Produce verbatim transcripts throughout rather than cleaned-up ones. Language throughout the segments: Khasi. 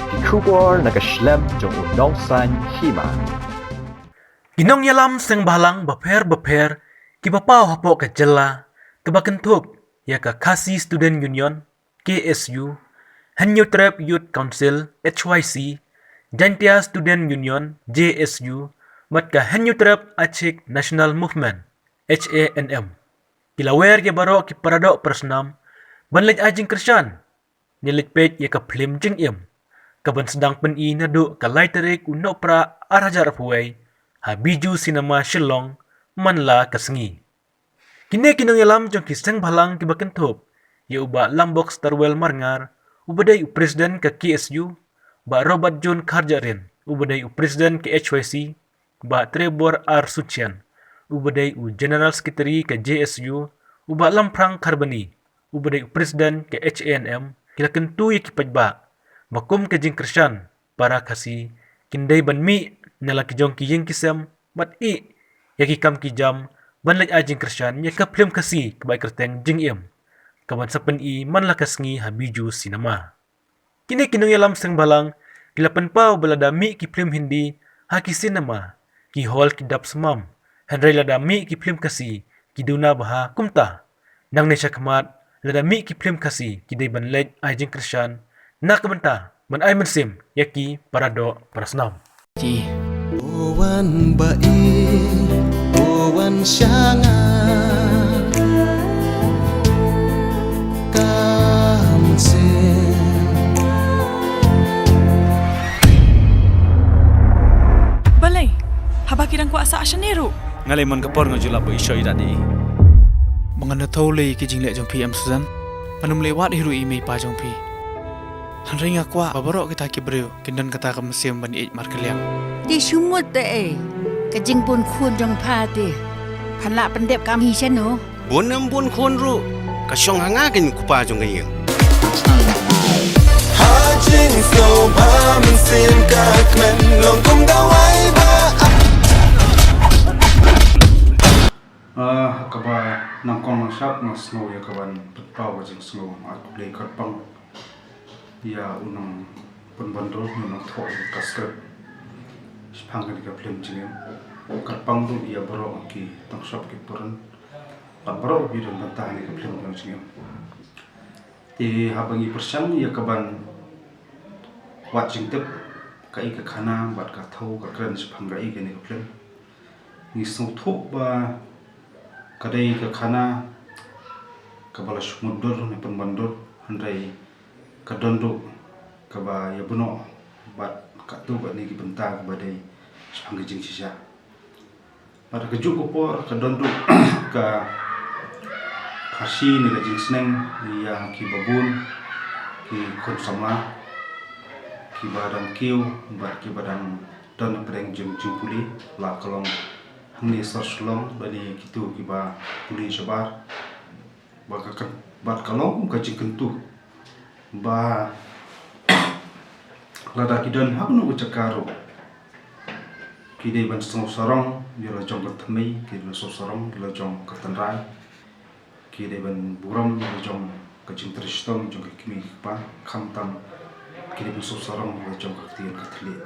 Ki khubor na ka shlem jong u nongsan hima. Ki nongïalam seng bhalang bapher bapher kiba paw hapoh ka jylla, kaba kynthup ïa ka Khasi Student Union, K S U, Hynñiewtrep Youth Council, H Y C, Jaintia Student Union, J S U, bad ka Hynñiewtrep Achik National Movement, H A N M, ki la wer ïa baroh ki paradoh parasnam ban leit ai jingkyrshan, ne leit peit ïa ka phlim jingim kaban sdang pyni naduh ka lai tarik u Nohprah ar hajar arphew wei ha Bijou Cinema Shillong man la ka sngi. Kine ki nongïalam jong ki seng bhalang kiba kynthup ïa u Bah Lambok Starwell Marngar, uba dei u president ka K S U, Bah Robert John Kharjahrin, uba dei u president ka H Y C, Bah Trevor R Suchian, uba dei u general secretary ka J S U, u Bah Lamphrang Kharbani, uba dei u president ka H A N M, ki la kyntu ïa ki paidbah ba kum ka jingkyrshan para Khasi kin dei ban mih na la ki jong ki ïing ki sem bad ïeh ïa ki kam ki jam ban leit ai jingkyrshan ïa ka phlim Khasi kaba ai kyrteng Jingim, kaban sa pyni man la ka sngi ha Bijou Cinema. Kine ki nongïalam seng bhalang ki la pynpaw ba lada mih ki phlim Hindi ha ki cinema, ki hall ki dap smam, hynrei lada mih ki phlim Khasi ki duna bha kumta. Nangne shakhmat, lada mih ki phlim Khasi ki dei ban leit ai jingkyrshan na ka bynta ban ai mynsiem ïa ki paradoh parasnam. Ki. Wan ba i, wan shanga. Kam se. Balei? Haba ki dang kwah sah shane ruh. Nga lei man ka por nga ju lap ba i shoh i da di. Ba ngan da thaw lei ki jingleh jong phi em Susan. Ngan ym leh wat hi ruh i mei pa jong phi. Hynrei nga kwah ba baroh kita ki briew kin don kata ka mynsiem ban ïeit markylliang. Te shu mut te ei ka jingbun khun jong pha te. Phan lah pyndep kam hi shano. Bun em bun khun ruh ka shong ha nga kin kpa jong ka ïing. Ha jingsngewbha mynsiem ka kmen long kum dawai ba. Ah, kaba nang kong nang shap nga sngew ïa kaban pynpaw ka jingsngew. Ar khublei kyrpang ïa u nongpynbynriew, u nongthoh ïa ka script shaphang kane ka phlim Jingim. Kyrpang ruh ïa baroh ki tongshop ki pyrshah bad baroh ki don bynta ha kane ka phlim Jingim. Te haba ngi pyrshang ïa kaban wad jingtip kaei ka khana bad ka thaw ka kren shaphang kaei kane ka phlim, ngi sngewthuh ba ka dei ka khana kaba la shu mutdur ne pynbyndur, hynrei ka don ruh kaba ïa bynnoh bad katto katne ki bynta kaba dei shaphang ka jingshisha. Bad ha kajuh ka por ka don ruh ka pharshi ne ka jingsneng ïa kiba bun ki khun samla kiba dang kiew bad kiba dang don hapdeng jong jingpule, la ka long hangne sor Shillong lane kito kiba pule shabar. Bad ka, bad ka long kum ka jingkyntu ba lada ki don ha kano ka jaka ruh, ki dei ban sngew sarong ïa la jong ka thymmei, ki dei ban sngew sarong ïa la jong ka tynrai, ki dei ban burom ïa la jong ka jingtrei shitom jong ka kmie ka kpa, khamtam ki dei ban sngew sarong ïa la jong ka ktien ka thylliej.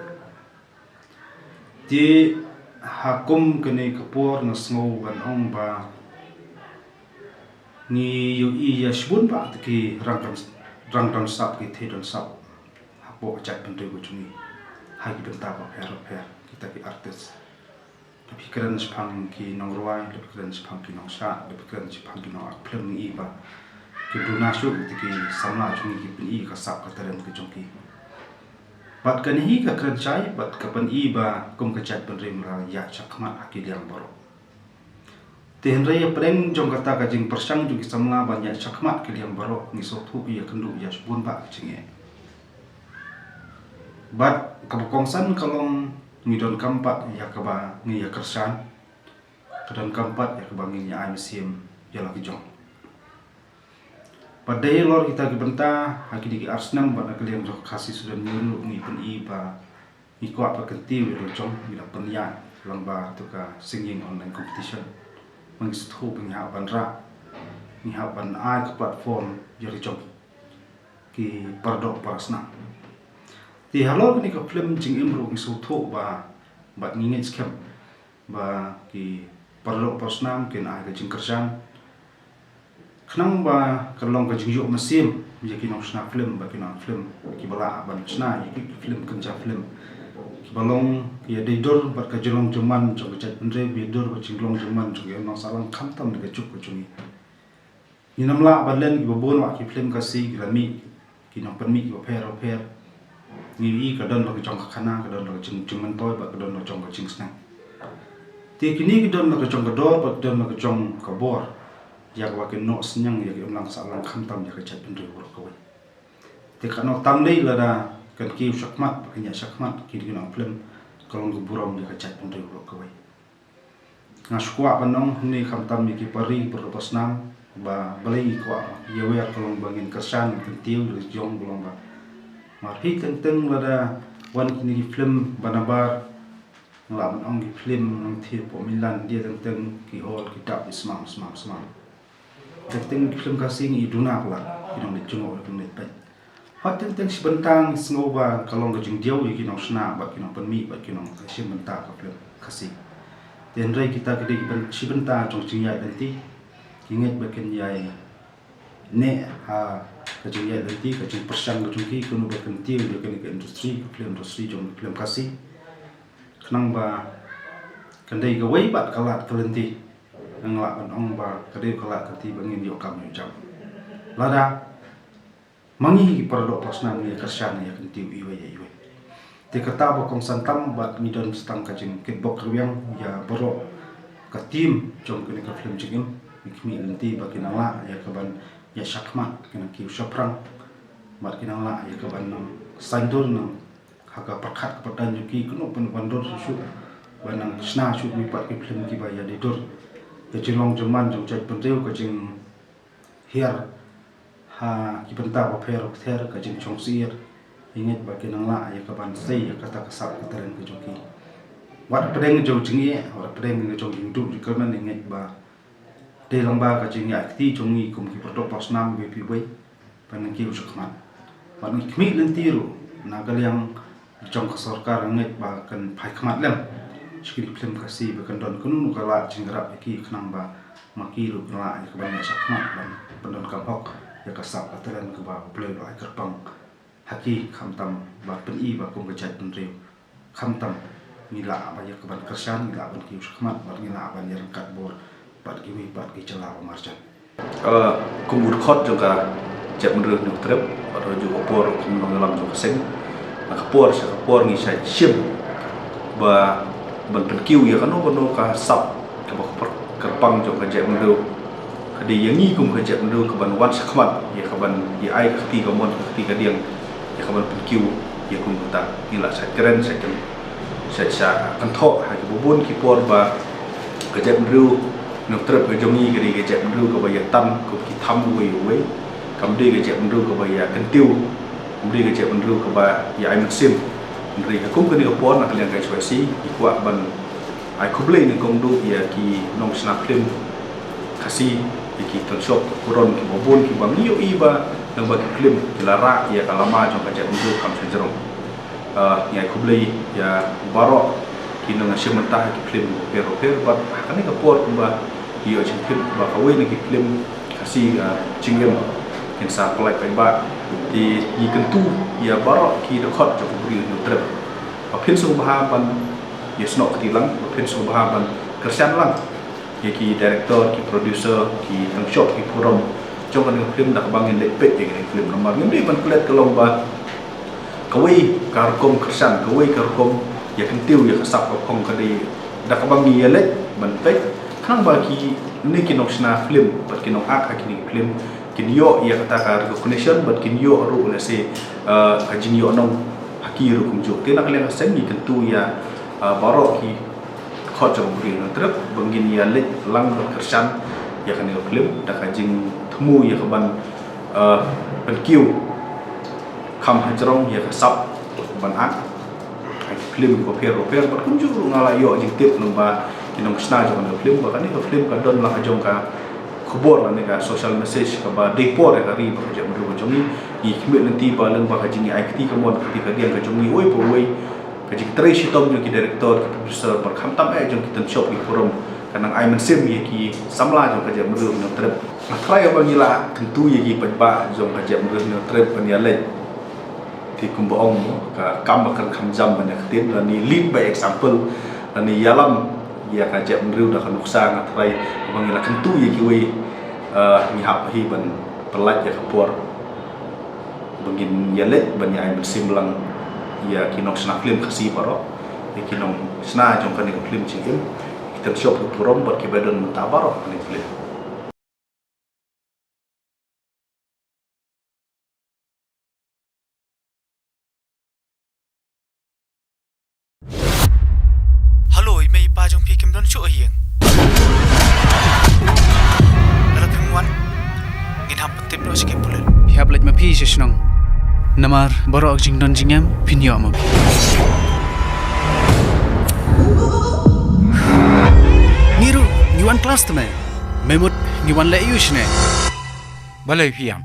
Te ha kum kane ka por nga sngew ban ong ba ngi ïohi ïa shibun bah ki rang don, rang don sap, ki thei don sap hapoh ka jaitbynriew ka jong ngi ha ki bynta bapher bapher, kita ki artist. Lada phi kren shaphang ki nongrwai, lada phi kren shaphang ki nongshad, lada phi kren shaphang ki nongakt phlim, ngi i ba ki duna shuh kita ki samla jong ngi, ki pyni ka sap ka talent ka jong ki. Bad kane hi ka kren shai bad ka pyni ba kum ka jaitbynriew ngi la ïaid shakhmat ha ki liang baroh. Te hynrei hapdeng jong kata ka jingpyrshang jong ki samla ban ïaid shakhmat ki liang baroh, ngi sngewthuh ïa kynduh ïa shibun bah ki jingeh. Bad kaba kongsan ka long ngi donkam pat ïa kaba ngi ïa kyrshan, ka donkam pat ïa kaba ngin ïa ai mynsiem ïa la ki jong. Bad dei halor kita ki bynta ha kine ki ar snem bad na ka liang jong ka Khasi Student Union ruh ngi pyni ba ngi kwah ba kyntiew ïa la jong, ngi la pynïaid lyngba tu ka singing online competition. Ba ngi sngewthuh ba ngi hap ban rah, ngi hap ban ai ka platform ïa la jong ki paradoh parasnam. Te halor kane ka film Jingim ruh ngi sngewthuh ba, ba ngi ngeit skhem ba ki para doh para snam kin ai ka jingkyrshan khnang ba kan long ka jingïoh mynsiem ïa ki nongshna film bad ki nongfilm kiba lah ban shna ïa ki film kynja film kiba long ïa dei dur bad ka jinglong jingman jong ka jaitbynriew, ïa dur bad jinglong jingman jong ki nongshna lang khamtam na ka juk ka jong ngi. Ngim lah ban len kiba bun wat ki film Khasi ki la mih ki nongpynmih kiba pher ba pher. Ngi i ka don la ka jong ka khana, ka don la ka jing jingmyntoi bad ka don la jong ka jingsneng. Te kine ki don la ka jong ka dor bad ka don la ka jong ka bor ïa kaba kin noh synñiang ïa ki imlang sahlang khamtam ïa ka jaitbynriew baroh kawei. Te ka nongtang dei lada kan kiew shakhmat bad kan ïaid shakhmat kine ki nongfilm ka long ka burom ïa ka jaitbynriew baroh kawei. Nga shu kwah ban ong hangne khamtam ïa ki para ri para doh para snam ba balei ngi kwah ïa wer ka long ba ngin kyrshan ngin kyntiew ïa la jong ka long ba mar hi teng teng lada wan kine ki film ba nabar nga lah ban ong ki film nang thie po milan dia teng teng ki hall ki dap i smam smam smam. Teng teng ki film Khasi ngi i duna pla ki nong leit jngoh ki nong leit peit. Hot teng teng shi bynta ngi sngew ba ka long ka jingdiaw ïa ki nongshna bad ki nongpynmih bad ki nongshim bynta ka film Khasi. Te hynrei kita ki dei ki byn shi bynta jong jingïaid lynti. Ki ngeit ba kin ïai neh ha ka jingïaid lynti ka jingpyrshang ka jong ki kano ba kyntiew ïa kane ka industry ka film industry jong ka film Khasi. Khnang ba kan dei kawei pat ka lad ka lynti. Nga lah ban ong ba ka dei ka lad ka lynti ba ngin ïoh kam ïoh jam. Lada ma ngi ki para doh para snam ngi ïa kyrshan ïa kyntiew iwei ïa iwei. Te kata ba kongsan tam bad ngi don tang ka jingkitbok rwiang ïa baroh ka team jong kane ka film Jingim. Ngi khmih lynti ba kin nang lah ïa ka ban ïa shakhmat kin nang kiew shaphrang bad kin nang lah ïa ka ban nang saindur nang ha ka pyrkhat ka pyrdan jong ki kano ban ban dur shuh shuh ban nang shna shuh mih pat ki film kiba ïa dei dur. Ka jinglong jingman jong jaitbynriew ka jinghiar ha ki bynta bapher bapher ka jingshong syiar. Ngi ngeit ba kin nang lah ïa ka ban sei ïa kata ka sap ka talent ka jong ki. Wat pdeng jong jingeh wat pdeng jong jingduh jingkyrmen ngi ngeit ba dei lang ba ka jingïaid kti jong ngi kum ki para doh para snam iwei pa iwei. Ban nang kiew shakhmat. Bad ngi khmih lynti ruh na ka liang jong ka sorkar ngeit ba kan phai khmat lem sha ki film Khasi ba kan don kano kano ka lad jingïarap ïa ki khnang ba ma ki ruh kan lah ïa ka ban ïa shakhmat ban pyndonkam hok ïa ka sap ka talent kaba U Blei u la ai kyrpang ha ki khamtam ba pyni ba kum ka jaitbynriew. Khamtam ngi lah ba ïa ka ban kyrshan ngi lah ban kiew shakhmat bad ngi lah ban ïa ryngkat bor bad kiwei pat ki jylla ba marjan. Kum u dkhot jong ka jaitbynriew Hynñiewtrep bad ruh ju ka por kum nongïalam jong ka seng na ka por sha ka por ngi shait shim ba ban pynkiew ïa kano kano ka sap kaba kyrpang jong ka jaitbynriew. Ka dei ïa ngi kum ka jaitbynriew ka ban wan shakhmat ïa ka ban ïa ai ka kti ka mon ka kti ka diang ïa ka ban pynkiew ïa kum kata ngi la shait kren shait kren shait shah kynthoh ha kiba bun ki por ba ka jaitbynriew Hynñiewtrep ka jong ngi ka dei ka jaitbynriew kaba ïa tam kum ki tham uwei uwei. Kam dei ka jaitbynriew kaba ïa kyntiew kam dei ka jaitbynriew kaba ïa ai mynsiem. Hynrei ha kum kane ka por na ka liang ka H Y C ngi kwah ban ai khublei nyngkong duh ïa ki nongshna film Khasi ïa ki tang shop ki pudom kiba bun kiba ngi ïohi ba nang ba ki film ki la rah ïa ka lama jong ka jaitbynriew kham sha jrong. Ngi ai khublei ïa baroh ki nongshim bynta ha ki film bapher bapher bad ha kane ka por kumba ngi ïoh jingtip ba kawei na ki film Khasi Jingim kin sa pynlait paidbah. Te ngi kyntu ïa baroh ki dkhot jong ka Bri Hynñiewtrep ba phin sngewbha ban ïa snoh kti lang ba phin sngewbha ban kyrshan lang ïa ki director ki producer ki tang shop ki pudom jong kane ka film da kaba ngin leit peit ïa kane ka film namar ngim dei ban klet ka long ba kawei ka rukom kyrshan kawei ka rukom ïa kyntiew ïa ka sap ka phong ka dei da kaba ngi ïa leit ban peit khnang ba kine ki nongshna film bad ki nongak ha kine ki film kin ïoh ïa kata ka recognition bad kin ïoh ruh lehse ka jingïohnong ha ki ruh kumjuh. Te na ka liang ka seng ngi kyntu ïa baroh ki dkhot jong ka Bri Hynñiewtrep ba ngin ïa leit lang bad kyrshan ïa kane ka film da ka jingthmu ïa ka ban pynkiew kham ha jrong ïa ka sap ban ak ha ki film bapher bapher bad kumjuh ruh nga la ïoh jingtip nang ba ki nongshna jong kane ka film ba kane ka film ka don la ka jong ka khubor lane ka social message kaba dei por ïa ka ri bad ka jaitbynriew ka jong ngi. Ngi khmih lynti ba leng ba ka jingïaid kti kamon kti kadiang ka jong ngi uwei pa uwei, ka jingtrei shitom jong ki director, ki producer, bad khamtam eh jong ki tynshop ki forum, kan nang ai mynsiem ïa ki samla jong ka jaitbynriew Hynñiewtrep. Nga trai ba ngi la kyntu ïa ki paidbah jong ka jaitbynriew Hynñiewtrep ban ïaleit. Te kumba ong mo, ka kam ba kan kham jam ban ïa ktien, lane lead by example, lane ïalam ïa ka jaitbynriew da ka nuksa. Nga trai ba ngi la kyntu ïa kiwei, eh, ngi hap hi ban pyllait ïa ka por ba ngin ïaleit ban ïa ai mynsiem lang ïa ki nongshna film Khasi baroh, ïa ki nongshna jong kane ka film Jingim, ki tynshop ki forum bad kiba don mynta baroh kane ka film. Hello, i mei i pa jong phi kim don shuh ha ïing. Lada phim wan, ngin hap pyntip noh sha ki pulit. Phi hap leit ma phi sha shnong. Namar baroh ka jingdon jingem phin ïoh ma phi. Ngi ruh ngi wan klas te me. Me mut ngi wan leh aiu shane? Balei phi ïam?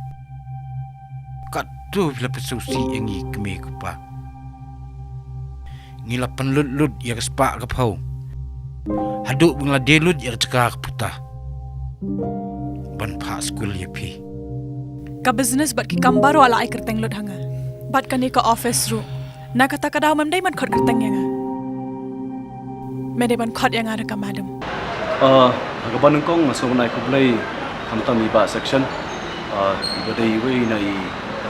Katto phi la pynsngewsih ïa ngi kmie kpa. Ngi la pynlut lut ïa ka spah ka phew haduh ba ngi la die lut ïa ka jaka ka puta ban phah skul ïa phi. Ka business bad ki kam baroh la ai kyrteng lut ha nga. Bad kane ka office ruh, na kata ka daw mem dei ban khot kyrteng ïa nga. Me dei ban khot ïa nga da ka madam. Ah, ha kaba nyngkong nga sngewbha ban ai khublei khamtam i Bah Section, ah, iba dei iwei na i,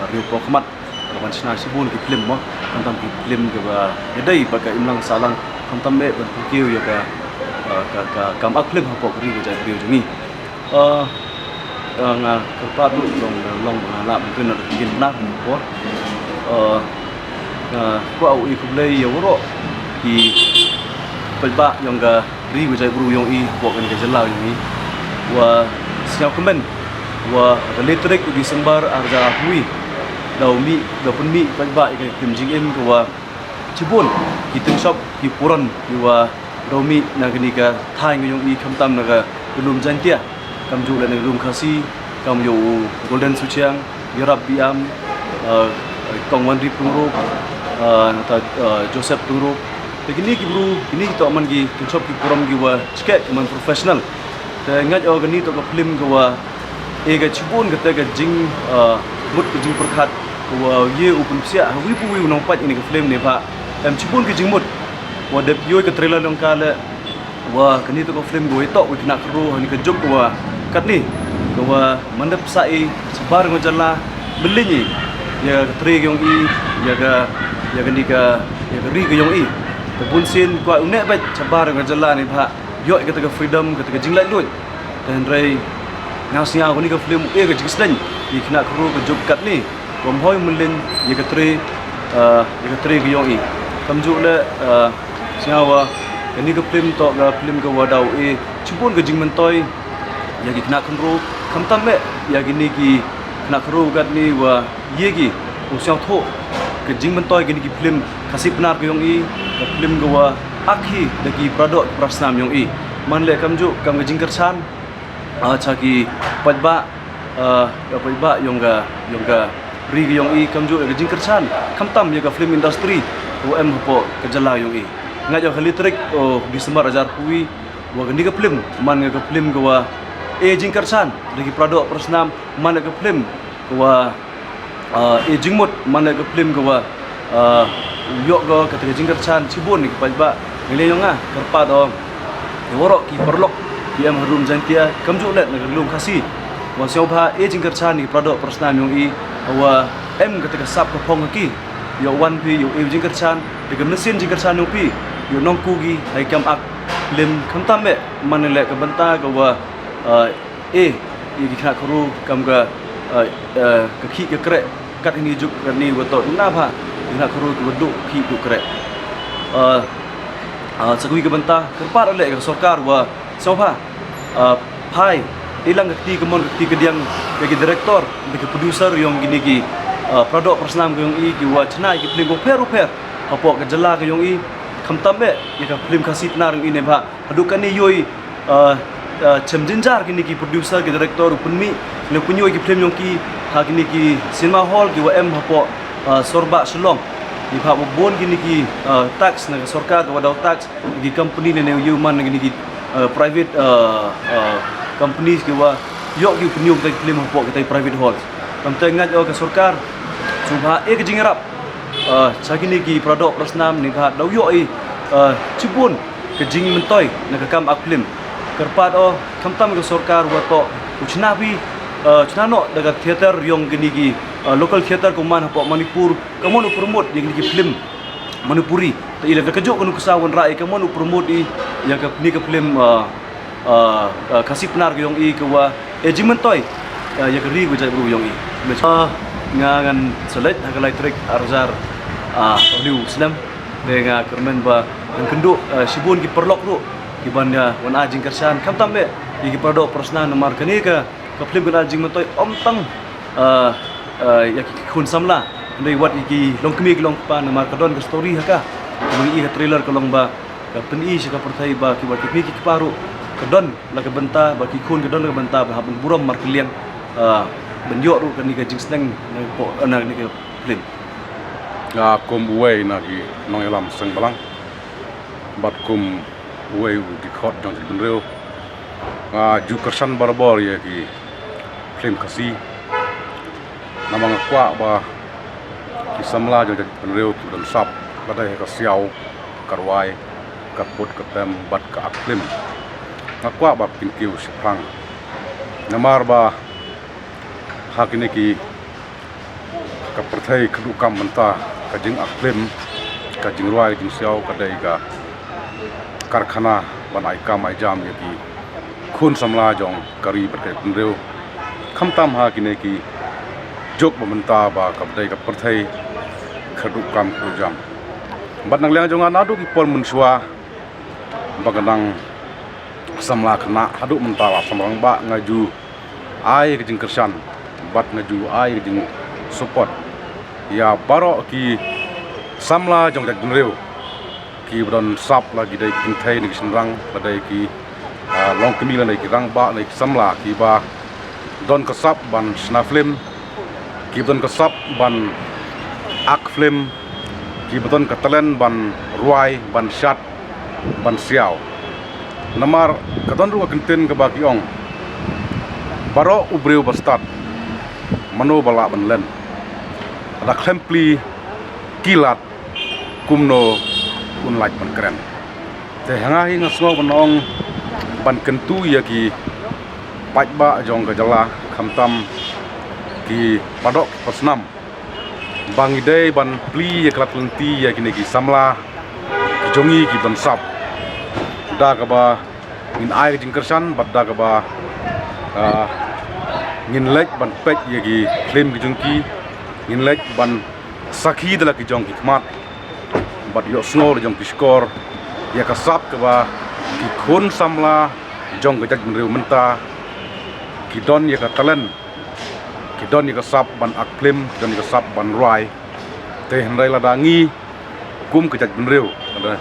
ah, riew pawkhmat ban shna shibun ki film mo, khamtam ki film kiba ïadei bad ka imlang sahlang, khamtam eh ban pynkiew ïa ka, ah, ka, ka kam ak film hapoh ka ri ka jaitbynriew jong ngi. Ah, ah, nga kyrpad ruh long, long ba nga lah ban kren da ka ktien Pnar ha kane ka por. Ah, nga kwah u ai khublei ïa waroh ki paidbah jong ka ri ka jaitbru jong i, hapoh kane ka jylla jong i, wa sngewkmen wa ha ka lai tarik u December ar hajar arphew, da u mih, da pynmih paidbah ïa ka film Jingim, ka wa shibun ki tynshop ki forum ki wa da mih na kane ka thaiñ ka jong i, khamtam na ka lum Jaintia, kamjooh leh na ka lum Khasi, kam ïa u Golden Suchiang, Ïarap Biam, eh, Kong Wanri Pyngrope, eh, nangta, eh, Joseph Pyngrope. Te kine ki bru, kine ki toh man ki tynshop ki forum ki wa shkeh, ki man professional. Te nga ïoh kane toh ka film ka wa e ka shibun kata ka jing, eh, mut ka jingpyrkhat ka wa ye u pynpsiah ha wi pa wi u nongpait ïa kane ka film, ne ba em shibun ka jingmut. Wa dep ïoh ka trailer long ka leh, wa kane toh ka film ka wa ïatoh wa khynnah khynroo ha kane ka juk ka wa katne, ka wa man da pisa i shabar ka jylla mynleit i ïa ka tre ka jong i, ïa ka, ïa kane ka, ïa ka ri ka jong i. Te bunsien ka wa u neh beit shabar ka jylla ne ba ïoh kata ka freedom, kata ka jinglaitluid. Te hynrei nga sngew kane ka film u e ka jingsneng ïa khynnah khynroo ka juk katne, wa ym hoi mynleit ïa ka tre, eh, ïa ka tre ka jong i. Kamjooh leh, eh, sngew wa kane ka film toh ka film ka wa da u e shibun ka jingmyntoi ïa ki khynnah khynroo, khamtam eh ïa kine ki khynnah khynroo katne wa ye ki u sngewthuh ka jingmyntoi kine ki film Khasi Pnar ka jong i, ka film ka wa ak hi da ki paradoh parasnam jong i. Man leh kamjooh kam ka jingkyrshan, ah, cha ki paidbah, ah, ka paidbah jong ka, jong ka ri ka jong i, kamjooh ïa ka jingkyrshan khamtam ïa ka film industry ka wa em hapoh ka jylla jong i. Nga ïoh ka lai tarik u December hajar arphew, wa kane ka film man ka film ka wa e jingkyrshan da ki paradoh parasnam, man ka film ka wa, ah, e jingmut, man ka film ka wa, ah, ïoh ka kata ka jingkyrshan shibun ïa ki paidbah. Ngi leh ïa nga kyrpad ïa waroh ki paralok ki em ha lum Jaintia, kamjooh leh na ka lum Khasi, wa sngewbha e jingkyrshan ïa ki paradoh parasnam jong i, wa em kata ka sap ka phong ha ki. Ïoh wan phi, ïoh e jingkyrshan da ka mynsiem jingkyrshan jong phi, ïoh nongku ki ha ki kam ak film, khamtam eh man leh ka bynta ka wa, ah, e ïa ki khynnah khynroo kam ka, eh, eh, ka khih ka kreh. Kat kane ka juk kane wa toh duna bha ki khynnah khynroo ki wa duh khih duh kreh. Eh, eh, sa kawei ka bynta kyrpad leh ka sorkar wa sngewbha, eh, phai i lang ka kti kamon ka kti kadiang ïa ki director, ïa ki producer jong kine ki, eh, paradoh parasnam ka jong i, ki wa chna ïa ki film bapher bapher hapoh ka jylla ka jong i, khamtam eh ïa ka film Khasi Pnar jong i, ne ba haduh kane ïoh i, ah, ah, chem jynjar kine ki producer, ki director u pynmih ne pynïoh ki film jong ki Ha kine ki cinema hall ki wa em hapoh, ah, sorbah Shillong. Ni pha bun kine ki, ah, tax na ka sorkar ka wa daw tax ki company ne ne u man kine ki, ah, private, ah, ah, companies ki wa yoh ki pynyoh kita ki film hapoh kita ki private halls. Kam te ngait o ka sorkar. Sngewbha e ka jingrap, ah, cha kine ki para doh para snam ni pha daw yoh i, ah, chibun ka jingmyntoi na ka kam ak film. Kyrpad o khamtam ka sorkar wa toh u chna phi, eh, chna noh da ka theater yong kini ki, eh, local theater ko man hapoh Manipur, ka mon u promote ya kini ki film Manipuri. Ta ila da ka jok ka nuksa wan rai ka mon u promote i ya ka ni ka film, eh, eh, eh, Khasi Pnar ka yong i ka wa e jingmyntoi, eh, ya ka ri ka jait bru yong i. Eh, nga ngan select ha ka lai tarik arjar, ah, liu snem. Te nga kyrmen ba ngan kynduh, eh, shibun ki paralok ruh ki ban ya wan ai jingkyrshan khamtam le ya ki para doh para snam namar kane ka, ka film kan ai jingmyntoi ym tang, eh, eh, ya ki khun samla, hynrei wat ya ki longkmie ki longkpa namar ka don ka story ha ka. Ka ban i ka trailer ka long ba ka pyni sha ka pyrthei ba ki, ba ki kmie ki kpa ruh ka don la ka bynta, ba ki khun ka don la ka bynta ba hap ban burom markylliang, eh, ban yoh ruh kane ka jingsneng na ka po-, na kane ka film. Nga kum uwei na ki nongïalam seng balang bad kum uwei u dkhot jong jaitbynriew, nga ju kyrshan barabor ïa ki film Khasi. Namar nga kwah ba ki samla jong jaitbynriew ki don sap, lada ïa ka siaw, ka rwai, ka put ka tem bad ka ak film. Nga kwah ba kin kiew shaphrang. Namar ba ha kine ki ka pyrthei kyrduh kam mynta, ka jingak film, ka jingrwai, ka jingsiaw, ka dei ka karkhana ban ai kam ai jam ïa ki khun samla jong ka ri bad ka jaitbynriew. Khamtam ha kine ki juk ba mynta ba ka dei ka pyrthei kyrduh kam kyrduh jam. Bad na ka liang jong nga naduh ki por mynshuwa ba ka nang samla khynnah haduh mynta la samla rangbah nga ju ai ka jingkyrshan bad nga ju ai ka jingsupport ïa baroh ki samla jong jaitbynriew kiba don sap, la ki dei ki kynthei ne ki shynrang, la dei ki, ah, longkmie, la dei ki rangbah ne ki samla kiba don ka sap ban shna film, kiba don ka sap ban ak film, kiba don ka talent ban rwai, ban shad, ban siaw. Namar ka don ruh ka kyntien kaba ki ong, baroh u briew ba stad, mano ba lah ban len? Lada khlem plie ki lad, kumno un lait ban kren? Te ha nga hi nga sngew ban ong, ban kyntu ïa ki paidbah jong ka jylla, khamtam ki para doh para snam, ba ngi dei ban plie ïa ka lad lynti ïa kine ki samla ki jong ngi kiba don sap, da kaba ngin ai ka jingkyrshan bad da kaba, ah, ngin leit ban peit ïa ki film ki jong ki, ngin leit ban sakhi da la ki jong ki khmat bad ïohsngew da la ki jong ki shkor ïa ka sap kaba ki khun samla jong ka jaitbynriew mynta ki don ïa ka talent, ki don ïa ka sap ban ak film, ki don ïa ka sap ban rwai. Te hynrei lada ngi kum ka jaitbynriew, lada,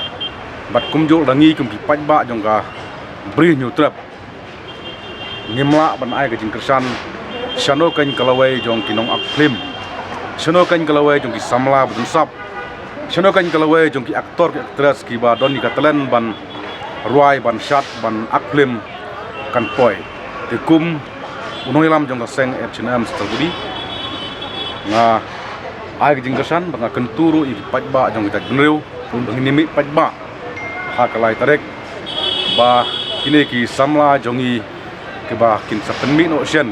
bad kumjuh lada ngi kum ki paidbah jong ka Bri Hynñiewtrep ngim lah ban ai ka jingkyrshan, shano kan ka lawei jong ki nongak film, shano kan ka lawei jong ki samla ba don sap, shano kan ka lawei jong ki actor ki actress kiba don ïa ka talent ban rwai, ban shad, ban ak film, kan poi. Te kum u nongïalam jong ka seng H N M Sitalbudi, nga ai ka jingkyrshan bad nga kyntu ruh ïa ki paidbah jong ka jaitbynriew ba ngin ïa mih paidbah ha ka lai tarik, ba kine ki samla jong ngi kiba kin sa pynmih noh shen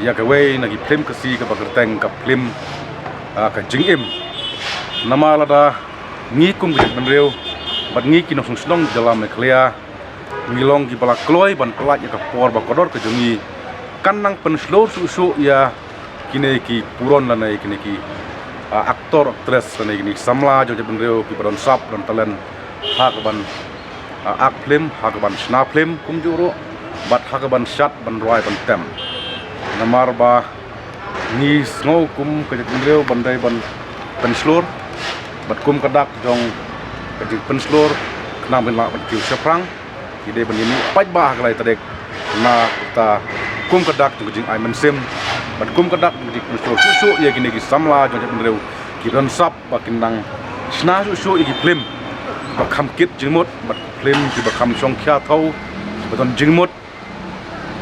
ïa kawei na ki film Khasi kaba kyrteng ka film, ah, Ka Jingim. Namar lada ngi kum ka jaitbynriew bad ngi ki nongshong shnong jylla Meghalaya ngi long kiba la kloi ban pyllait ïa ka por ba kordor ka jong ngi, kan nang pynshlur shuh shuh ïa kine ki puron lane kine ki, ah, actor actress lane kine ki samla jong jaitbynriew kiba don sap, don talent ha ka ban, ah, ak film, ha ka ban shna film kumjuh ruh bad ha ka ban shad, ban rwai, ban tem. Namar ba ngi sngew kum ka jaitbynriew ban dei ban pynshlur bad kum ka dak jong ka jingpynshlur, khnang ban lah ban kiew shaphrang, ngi dei ban ïa mih paidbah ha ka lai tarik na ka bynta kum ka dak jong ka jingai mynsiem, Kum ka dak jong ka jingpynshlur shuh shuh ïa kine ki samla jong ka jaitbynriew, kiba don sap ba kin nang shna shuh shuh ïa ki phlim ba kham kit jingmut bad ki phlim kiba kham shong khia thaw, kiba don jingmut,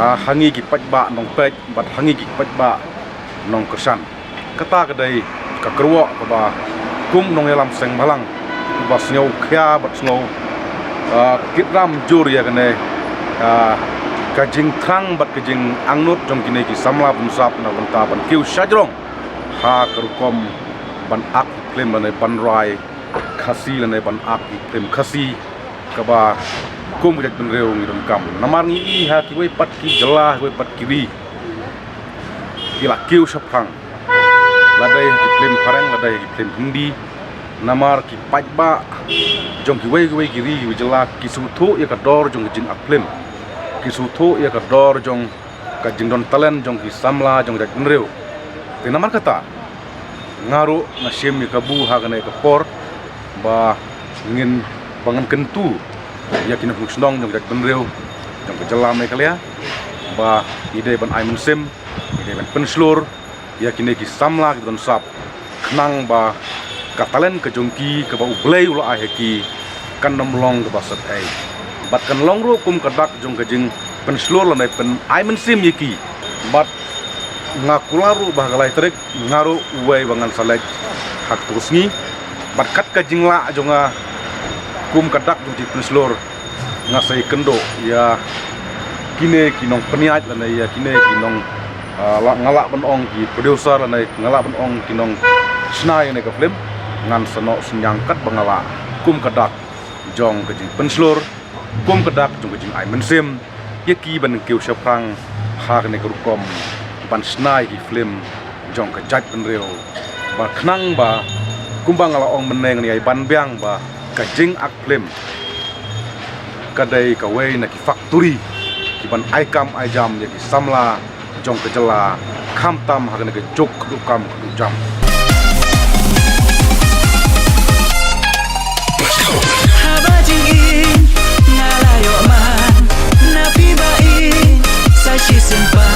ah, ha ngi ki paidbah nongpeit bad ha ngi ki paidbah nongkyrshan. Kata ka dei ka kyrwoh kaba kum nongïalam seng bhalang, uba sngew khia bad sngew, ah, kit ram jur ïa kane, ah, ka jingthrang bad ka jingangnud jong kine ki samla bamsap na ka bynta ban kiew shajrong ha ka rukom ban ak phlim lane ban rai Khasi lane ban ak phlim Khasi, kaba kum ka jaitbynriew ngi donkam. Namar ngi i ha kiwei pat ki jylla, ha kiwei pat ki ri, ki la kiew shaphrang, la dei ha ki phlim phareng, la dei ha ki phlim Hindi. Namar ki paidbah jong kiwei kiwei ki ri, kiwei jylla, ki sngewthuh ïa ka dor jong ka jingak phlim, ki sngewthuh ïa ka dor jong ka jingdon talent jong ki samla jong ka jaitbynriew. Te namar kata, nga ruh nga shim ïa kabu ha kane ka por ba ngin, ba ngan kyntu ïa ki nongshong shnong jong ka jaitbynriew, jong ka jylla Meghalaya, ba ngi dei ban ai mynsiem, ngi dei ban pynshlur ïa kine ki samla kiba don sap, khnang ba ka talent ka jong ki kaba U Blei u la ai ha ki kan ym long kaba sat ei, bad kan long ruh kum ka dak jong ka jingpynshlur lane pyn-, ai mynsiem ïa ki. Bad nga kular ruh ba ha ka lai tarik nga ruh uwei ba ngan sa leit ha kato ka sngi. Bad kat ka jinglah jong nga kum ka dak jong ka jingpynshlur, nga sa ïakynduh ïa kine ki nongpynïaid lane ïa kine ki nong, ah, la, nga lah ban ong ki producer lane nga lah ban ong ki nongshna ïa kane ka phlim. Ngan sa noh synñiang katba nga lah, kum ka dak jong ka jingpynshlur, kum ka dak jong ka jingai mynsiem ïa ki ban kiew shaphrang ha kane ka rukom ban shna ïa ki phlim jong ka jaitbynriew. Ba khnang ba, kumba nga la ong mynne, ngan ïai ban biang ba ka jingak phlim ka dei kawei na ki factory kiban ai kam ai jam ïa ki samla jong ka jylla, khamtam ha kane ka juk kduh kam kduh jam. Haba jingim nga la ïoh man na phi ba i sa shisien pa